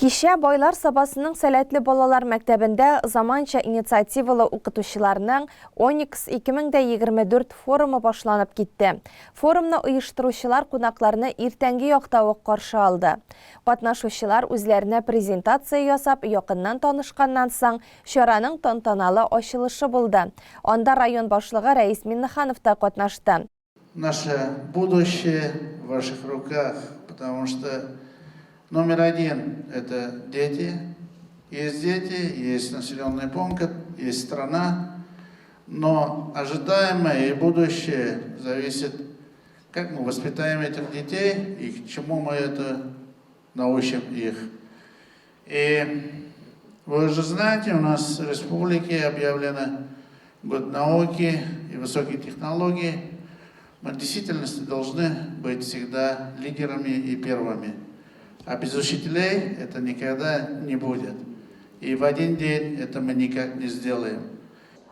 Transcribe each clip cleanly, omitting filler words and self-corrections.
Кичә Байлар Сабасының сәләтле балалар мәктәбендә заманча инициативалы укытучыларның Оникс 2024 форумы башланып китте. Форумны оештыручылар кунакларны иртәнге якта ук каршы алды. Катнашучылар үзләренә презентация ясап, якыннан танышканнан соң, чараның тантаналы ачылышы булды. Анда район башлыгы Рәис Миннеханов та катнашты. Наше будущее в ваших руках, потому что номер один – это дети. Есть дети, есть населенный пункт, есть страна, но ожидаемое и будущее зависит, как мы воспитаем этих детей и к чему мы это научим их. И вы уже знаете, у нас в республике объявлено год науки и высоких технологий. Мы в действительности должны быть всегда лидерами и первыми. А без учителей это никогда не будет. И в один день это мы никак не сделаем.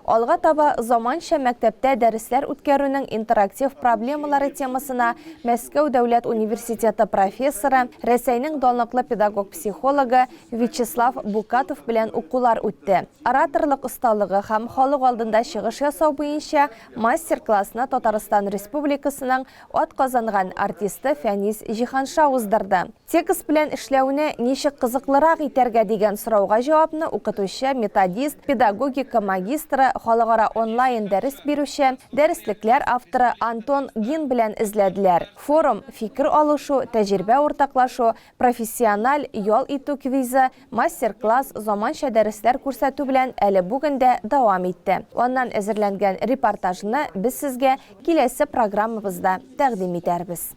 Алга таба Заманча мәктәптә дәресләр үткәрүнең интерактив проблемалары темасына Мәскәү дәүләт университеты профессоры, Рәсәйнең данлыклы педагог-психологы Вячеслав Букатов белән укулар үтте. Ораторлык осталыгы һәм халык алдында чыгыш ясау буенча мастер-классны Татарстан Республикасының атказанган артисты Фәнис Җиһанша уздырды. Текст белән эшләүне ничек кызыклырак итәргә дигән сорауга җавапны укытучы, методист, педагогика магистры, халыкара онлайн дәрес бирүче, дәреслекләр авторы Антон Гин белән эзләделәр. Форум, фикер алышу, тәҗрибә уртаклашу, профессиональ ял итү квизы, мастер-класс, заманча дәресләр күрсәтү белән әле бүген дә дәвам итте. Аннан әзерләнгән репортажны без сезгә киләсе программабызда тәкъдим итәрбез.